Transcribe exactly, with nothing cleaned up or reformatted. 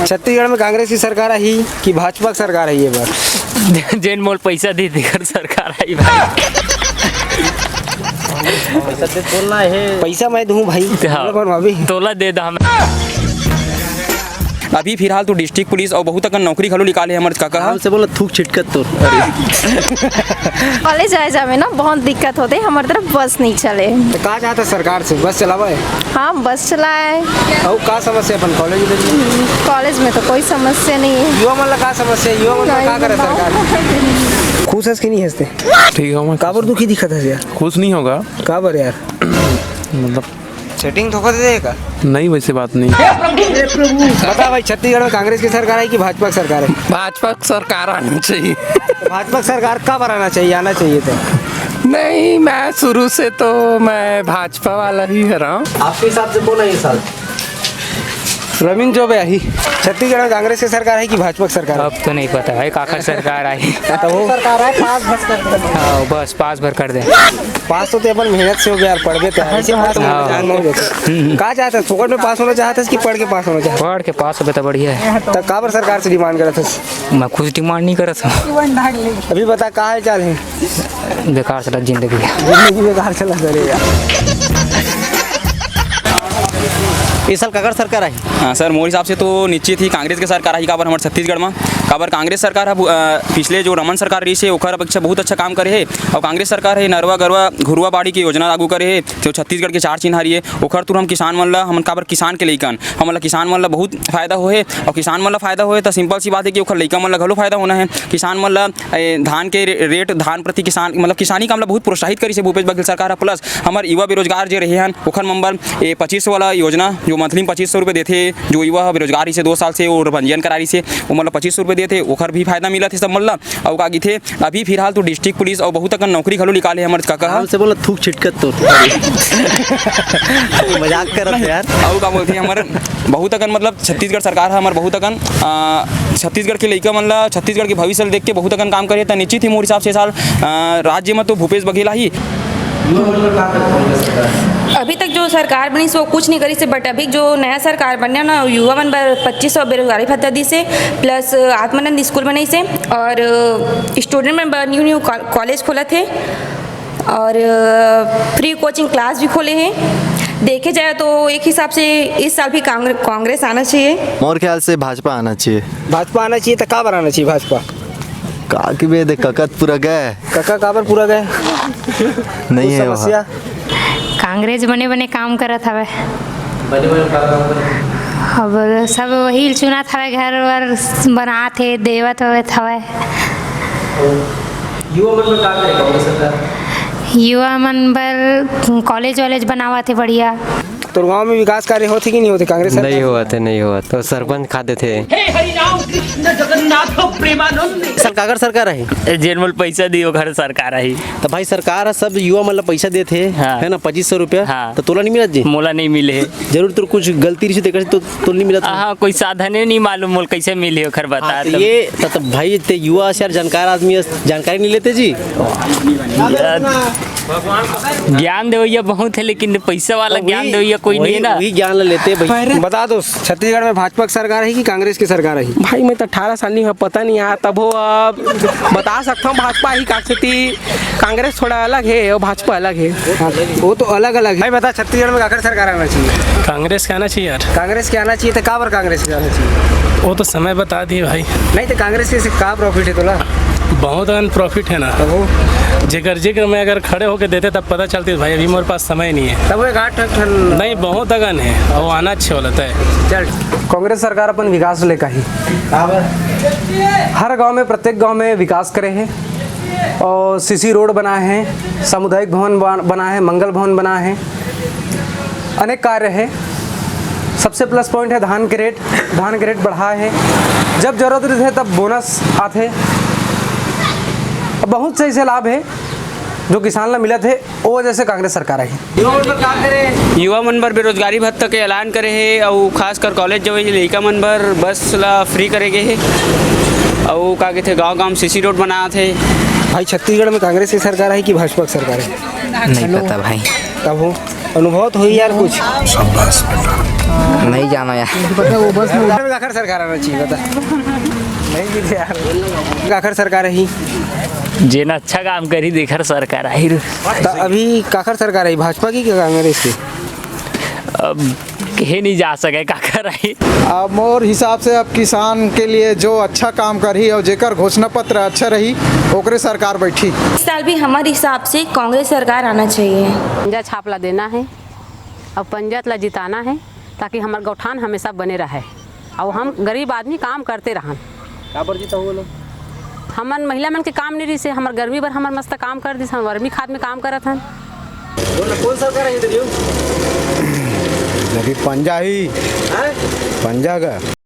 छत्तीसगढ़ में कांग्रेस की सरकार आही कि भाजपा की सरकार आही ये बार? जेन मोल पैसा दी, तेकर सरकार आही भाई। पैसा मैं दूं भाई, हाँ। बोलो कौन भाभी? तोला दे दा हम। अभी फिलहाल तो डिस्ट्रिक्ट पुलिस अउ बहुत अकन नौकरी घलो निकाले हे हमर काका ह। आराम से बोला, थूक छिटकत तोर। कॉलेज आए जावे ना बहुत दिक्कत होथे, हमर तरफ बस नहीं चले। तो का चाहत हस सरकार से, बस चलावे? हाँ, बस चलाए। अउ का समस्या अपन कॉलेज में? कॉलेज में तो कोई समस्या नहीं है। युवा मन ला का समस्या हे? युवा मन ला नहीं का करे बताओ। सरकार? खुश हस कि नहीं हस ते? ठीक हूँ मैं। काबर दुखी दिखत हस यार? खुश नहीं होगा। काबर यार? मतलब सेटिंग धोखा दे देगा? नहीं, वैसे बात नहीं। बता भाई, छत्तीसगढ़ में कांग्रेस की सरकार आही कि भाजपा की सरकार आही? भाजपा की सरकार आना चाहिए। भाजपा की सरकार काबर आना चाहिए, आना चाहिए तो? नहीं, मैं शुरू से तो मैं भाजपा वाला ही रहा हूँ। आपके हिसाब से कौन आही ये साल? रविंद्र चौबे आही। छत्तीसगढ़ में कांग्रेस की सरकार आही कि भाजपा की सरकार आही? अब तो नहीं पता भाई, काकर सरकार आही। तो वो सरकार आए, पास बस कर दे। हाँ, बस पास भर कर दे। पास तो ते अपन मेहनत से होगे यार, पढ़बे ते यार, ऐसे पास होना हाँ। चाहत हस। हम्म। का चाहत हस, फोकट में पास होना चाहत हस कि पढ़ के पास होना चाहत हस? पढ़ के पास होबे त बढ़िया हे। त काबर सरकार से डिमांड करत हस? मैं कुछ डिमांड नहीं करत हूँ। अभी बता, का हाल चाल हे? बेकार चलत जिंदगी हे। जिंदगी बेकार चलत हे रे यार। इस साल काकर सरकार आही? हाँ सर, मोर हिसाब से तो निश्चित ही कांग्रेस के सरकार आही, काबर हमर छत्तीसगढ़ में, काबर कांग्रेस सरकार ह, अ, पिछले जो रमन सरकार रहिस हे, ओकर अपेक्षा बहुत अच्छा काम करे हे। अउ कांग्रेस सरकार हे नरवा गरवा घुरवा बाड़ी के योजना लागू करे हे, जो छत्तीसगढ़ के चार चिन्हारी हे, ओखर through हम किसान मन ला, हमन काबर किसान के लइकन, हमन ला किसान मन ला बहुत फायदा होहे, अउ किसान मन ला फायदा होहे त simple सी बात हे कि ओखर लइका मन ला घलो फायदा होना हे। किसान मन ला, ए, धान के रे-, रेट, धान प्रति किसान, मतलब किसानी काम ला बहुत प्रोत्साहित करिस हे भूपेश बघेल सरकार ह। Plus हमर युवा बेरोजगार जे रहे हन, ओखर मन बर ए पच्चीस सौ वाला योजना, जो monthly में पच्चीस सौ रुपये देथे, जो युवा ह बेरोजगार रहिस हे दो साल से, वो पंजीयन करा रहिस हे, वो मतलब पच्चीस सौ रुपये देथे, ओखर भी फायदा मिलत हे सब मन ला। अउ का कहिथे, अभी फिलहाल तो डिस्ट्रिक्ट पुलिस अउ बहुत अकन नौकरी घलो निकाले हे हमर काका ह। आराम से बोला, थूक छिटकत तोर। मजाक करत हे यार। अउ का बोलथे, हमर बहुत अकन, मतलब छत्तीसगढ़ सरकार ह हमर बहुत अकन, अ, छत्तीसगढ़ के लइका मन ला, छत्तीसगढ़ के भविष्य ल देख के बहुत अकन काम करे, त निश्चित ही मोर हिसाब से ए साल, अ, राज्य में तो भूपेश बघेल आही। अभी तक जो सरकार बनिस हे वो कुछ नहीं करिस हे, but अभी जो नया सरकार बनने ना, युवा मन बर पच्चीस सौ बेरोजगारी भत्ता दिस हे, plus आत्मानंद स्कूल बनाइस हे, और स्टूडेंट मन बर न्यू न्यू कॉलेज खोलत हे, और फ्री कोचिंग क्लास भी खोले हे। देखे जाए तो एक हिसाब से इस साल भी कांग्रे-, कांग्रेस आना चाहिए। मोर ख्याल से भाजपा आना चाहिए। भाजपा आना चाहिए, त काबर आना चाहिए भाजपा? का कहिबे, देख, कका त पूरा गे। कका काबर पूरा गे? नहीं कुछ हे वहाँ। समस्या? कांग्रेस बने बने काम करत हवे। अब सब वही चुनत हवे, घर वर बनात हे, देवत वेवत हवे। युवा मन बर का करे कांग्रेस सरकार? युवा मन बर कॉलेज वॉलेज बनावत हे बढ़िया। तोर गांव में विकास कार्य होथे कि नहीं होथे कांग्रेस सरकार? नहीं होवत हे, नहीं होवत हे। सरपंच खा देथे। हे हरि राम कृष्ण जगन्नाथ प्रेमानंद। सर, काकर सरकार आही? ए, जेन मोला पैसा दी, ओकर सरकार आही। त भाई, सरकार ह सब युवा मन ला पैसा देथे, हाँ। हे ना, पच्चीस सौ रुपया। हाँ। त तोला नहीं मिलत जी? मोला नहीं मिले हे। जरूर तोर कुछ गलती रहिस हे, तेकर से तो, तोला नहीं मिलत हे। हाँ, कोई साधन हे नहीं मालूम मोला, कैसे मिले ओकर बता हाँ, तो। ये त, त भाई, ते युवा से यार जानकार आदमी हे, जानकारी नहीं लेते जी। ज्ञान देवइया बहुत हे, लेकिन पैसा वाला तो ज्ञान वही, देवइया कोई नहीं हे वही, ना। वही ज्ञान ला लेते भाई। बता दो, छत्तीसगढ़ में भाजपा की सरकार आही कि कांग्रेस की सरकार आही? भाई, मैं तो अठारह साल नहीं हूँ, पता नहीं यार। तभो अब बता सकता हूँ, भाजपा ही कांग्रेस, कांग्रेस थोड़ा अलग हे और भाजपा अलग हे। हाँ, वो तो अलग अलग हे। भाई बता, छत्तीसगढ़ में काकर सरकार आना चाहिए? कांग्रेस के आना चाहिए यार। कांग्रेस के आना चाहिए, त काबर कांग्रेस के आना चाहिए? वो तो समय बता दिए भाई। नहीं त कांग्रेस के से का profit हे तोला? बहुत अकन profit हे ना। तभो? जेकर जिक्र मैं अगर खड़े होके देते तब पता चलती भाई, अभी मोर पास समय नहीं हे। तभो एक आठ ठन। नहीं, बहुत अकन हे, वो आना अच्छे वाला तय। चल। कांग्रेस सरकार अपन विकास लेकर ही हर गांव में, प्रत्येक गांव में विकास करे हे और सीसी रोड बनाए हे, सामुदायिक भवन बन-, बनाए हे, मंगल भवन बनाए हे, अनेक कार्य हे। सबसे plus point हे धान के रेट, धान के रेट बढ़ाए हे, जब जरूरत रहिथे तब बोनस आथे। बहुत से ऐसे लाभ हे जो किसान ला मिलत हे, ओ वजह से कांग्रेस सरकार आही। युवा मन बर बेरोजगारी भत्ता के ऐलान करे हे, अउ खासकर कॉलेज जवई लइका मन बर बस ला फ्री करे गे हे, अउ का कहिथे, गांव-गांव में सीसी रोड बनात हे। भाई, छत्तीसगढ़ में कांग्रेस की सरकार आही कि भाजपा की सरकार आही? नहीं पता भाई। तभो अनुभव तो होही यार कुछ। शाबाश बेटा। नहीं जाना यार। पता वो बस में काखर सरकार आना चाहिए, बता। नहीं जी यार, काखर सरकार ही। जेन अच्छा काम करही, तेखर सरकार आही। त अभी काखर सरकार आही, भाजपा की कि कांग्रेस की? अब कहे नहीं जा सके काखर आही। अब मोर हिसाब से अब किसान के लिए जो अच्छा काम करही और जेकर घोषणा पत्र अच्छा रही, ओकरे सरकार बैठी। इस साल भी हमारे हिसाब से कांग्रेस सरकार आना चाहिए। पंजा छाप ला देना है और पंजा ला जिताना है, ताकि हमर गौठान हमेशा बने रहे और हम गरीब आदमी काम करते रहन। काबर जीता हुआ लोग? हमन महिला मन के काम नहीं रहिसे, हमर गर्मी बर हमर मस्त काम कर दिस, हम वर्मी खाद में काम करत हन। बोल, कौन सरकार है इधर यू? अभी पंजा ही। हैं? पंजा का।